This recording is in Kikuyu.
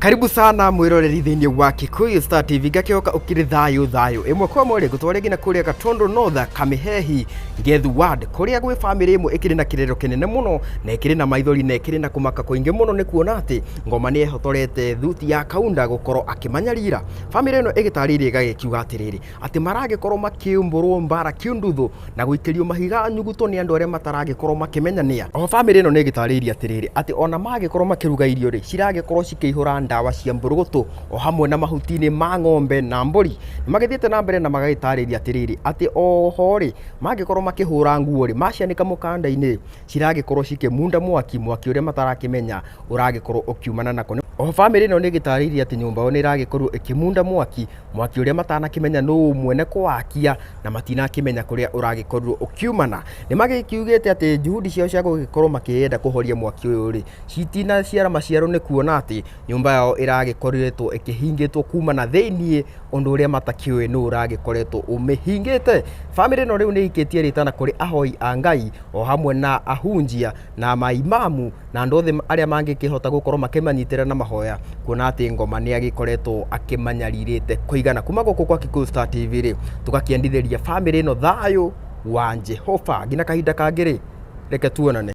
Karibu sana mwiroreri thiini wa Kikuyu Star TV. Ngakĩhoka ũkĩrĩ thayũ thayũ ĩmwe kwa ĩmwe rĩ, ngũtwara nginya kũrĩa Gatundu North, Kamĩhehi, Ngethu Ward, kũrĩa gwĩ bamĩrĩ ĩmwe ĩkĩrĩ na kĩrĩro kĩnene mũno na ĩkĩrĩ na maithori na ĩkĩrĩ na kũmaka kũingĩ mũno nĩ kuona atĩ ngoma nĩ ehotorete thuti ya Kaunda gũkorwo akĩmanyarira. Bamĩrĩ ĩno ĩgĩtarĩirie ĩgagĩkiuga atĩrĩrĩ, atĩ maragĩkorwo makĩũmbũrwo mbara kĩundutho na gũikĩrio mahiga nyuguto nĩ andũ arĩa mataragĩkorwo makĩmenya nĩa. Oho bamĩrĩ ĩno nĩ ĩgĩtarĩirie atĩrĩrĩ, atĩ ona magĩkorwo makĩruga irio rĩ, ciragĩkorwo cikĩihũra ndawa cia mbũrũgũtũ o hamwe na mahuti-inĩ ma ng'ombe na mbũri. Nĩ magĩthiĩte na mbere na magagĩtarĩria atĩrĩrĩ, atĩ oho rĩ, mangĩkorwo makĩhũra nguo rĩ, macianĩka mũkanda-inĩ, ciragĩkorwo cikĩmunda mwaki, mwaki ũrĩa matarakĩmenya ũragĩkorwo ũkiumana nako. Oho bamĩrĩ ĩno nĩ ĩgĩtarĩirie atĩ nyũmba ĩyo nĩ ĩragĩkorirwo ĩkĩmunda mwaki, mwaki ũrĩa matanakĩmenya nũ mwene kũwakia na matinakĩmenya kũrĩa ũragĩkorirwo ũkiumana. Nĩ magĩkiugĩte atĩ juhudi ciao cia gũgĩkorwo makĩenda kũhoria mwaki ũyũ rĩ, citinaciara maciaro nĩ kuona atĩ nyũmba yao ĩragĩkoretwo ĩkĩhingĩtwo kuma na thĩiniĩ, ũndũ ũrĩa matakĩũĩ nũ ũragĩkoretwo ũmĩhingĩte. Bamĩrĩ ĩno rĩu nĩ ĩikĩtie rĩtana kũrĩ ahoi a Ngai o hamwe na ahunjia na maimamu na andũ othe arĩa mangĩkĩhota gũkorwo makĩmanyitĩrĩra na mahoya, kuona atĩ ngoma nĩ agĩkoretwo akĩmanyarirĩte kũigana. Kuma gũkũ kwa Kikuyu Star TV rĩ, tũgakĩendithĩria bamĩrĩ ĩno thayũ wa Jehova. Nginya kahinda kangĩ rĩ, reke tuonane.